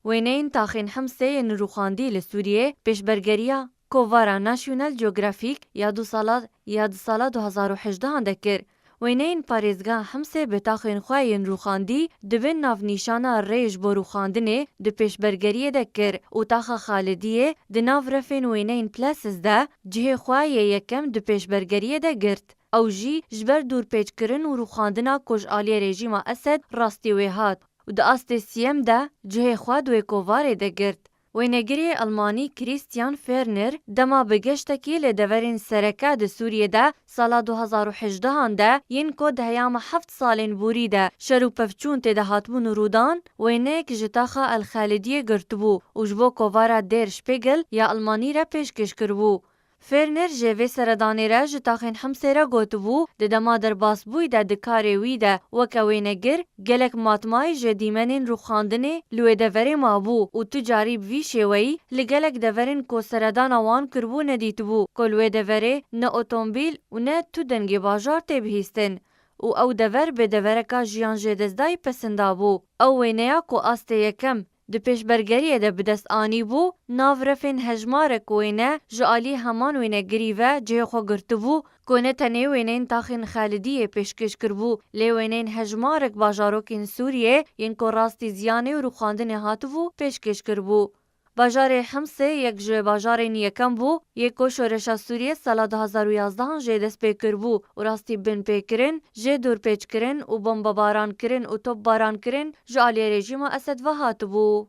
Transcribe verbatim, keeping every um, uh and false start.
Wêneyên taxên Himsê yên rûxandî li Sûriyê pêşbergeriya kovara National Geographic ya du sala ya di sala du hazar û hejdehan de kir. Wêneyên parêzgeha Himsê bi taxên xwe yên rûxandî di bin navnîşana Rê ji bo rûxandinê di pêşbergeriyê de kir û taxa Xalidiyê di nav refên wêneyên Places de cihê xwe yê yekem di pêşbergeriyê de girt. Ew jî ji ber dûrpêçkirin û rûxandina ku ji aliyê rejîma Esed rastî wê hat û di astê siyem de cihê xwe di wê kovarê de girt. Wênegirê Elmanî Christian Ferner dema bi geştekî li deverên sereke di Sûriyê de sala du hazar û hejdehan de yên ku di heyama heft salên borî de şer û pevçûn tê de hatibûn rûdan, wêneyek ji taxa El Xalidiyê girtibû û ji bo kovara Der Spiegel ya Elmanî re pêşkêş kiribû. Ferner ji vê seredanê re ji taxên Himsê re gotibû, di dema derbasbûyî de di karê wî de weke wênegir, gelek matmayî ji dîmenên rûxandinê li wê deverê mabû û tu carî bi vî şêweyî li gelek deverên ku seredana wan kiribû nedîtibû ku li wê deverê ne otomobîl û ne tu dengê bajar tê bihîstin û ew dever bi devereka jiyan jêdestdayî pesinda bû. Ew wêneya ku astê yekem di pêşbergeriyê de bi dest anîbû, nav refên hejmarek wêne ji alî heman wênegirî ve cihê xwe girtibû, ku ne tenê wêneyên taxên Xalidiyê pêşkêş kiribû, lê wêneyên hejmarek bajarokên Sûriyê yên ku rastî ziyanê û rûxandinê hatibû pêşkêş kiribû. Bajarê Himsê yek ji bajarên yekem bû, yê ku şoreşa Sûriyê sala du hazar û yazdehan jê dest pê kiribû û rastî binpêkirin, jê dûrpêçkirin û bombebarankirin û topbarankirin ji aliyê rejîma Esed ve hatibû.